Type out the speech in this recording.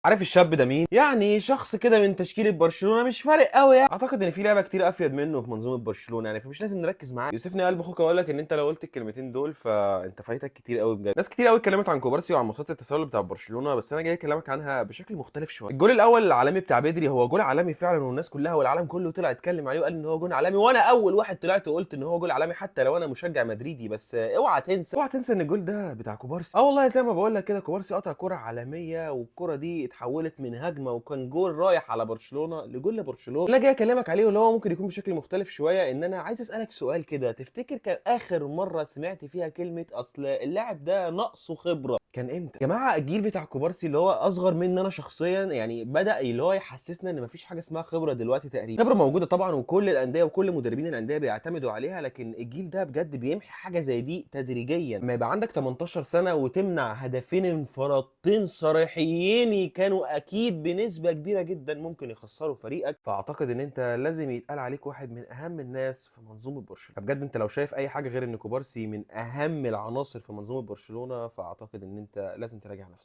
عارف الشاب ده مين؟ يعني شخص كده من تشكيله برشلونه، مش فارق قوي يعني. اعتقد ان في لعبه كتير افيد منه في منظومة برشلونه يعني، فمش لازم نركز معاه. يوسفني قلب اخوك اقول لك ان انت لو قلت الكلمتين دول فانت فايتك كتير قوي بجد. ناس كتير قوي اتكلمت عن كوبارسي وعن مصيده التسلل بتاع برشلونه، بس انا جاي اكلمك عنها بشكل مختلف شويه. الجول الاول العالمي بتاع بدري هو جول عالمي فعلا، والناس كلها والعالم كله طلع اتكلم عليه وقال ان هو جول عالمي، وانا اول واحد طلعت وقلت ان هو جول عالمي حتى لو انا مشجع مدريدي. بس اوعى تنسى، اوعى تنسى ان الجول ده بتاع كوبارسي. والله زي ما بقول لك كده، كوبارسي قطع كره عالميه، والكره دي اتحولت من هجمة وكان جول رايح على برشلونه لجول لبرشلونه. اللي جاي اكلمك عليه واللي هو ممكن يكون بشكل مختلف شويه، ان انا عايز اسالك سؤال كده، تفتكر كان اخر مرة سمعت فيها كلمة اصل اللاعب ده ناقصه خبره كان امتى؟ يا جماعة الجيل بتاع كوبارسي اللي هو اصغر مني انا شخصيا يعني بدا اللي هو يحسسنا ان مفيش حاجة اسمها خبره دلوقتي تقريبا. خبره موجودة طبعا، وكل الاندية وكل مدربين الاندية بيعتمدوا عليها، لكن الجيل ده بجد بيمحي حاجة زي دي تدريجيا. ما يبقى عندك 18 سنة وتمنع هدفين انفرادتين صريحين كانوا اكيد بنسبة كبيرة جدا ممكن يخسروا فريقك، فاعتقد ان انت لازم يتقال عليك واحد من اهم الناس في منظومة برشلونه. فبجد انت لو شايف اي حاجة غير ان كوبارسي من اهم العناصر في منظومة برشلونه، فاعتقد ان انت لازم تراجع نفسك.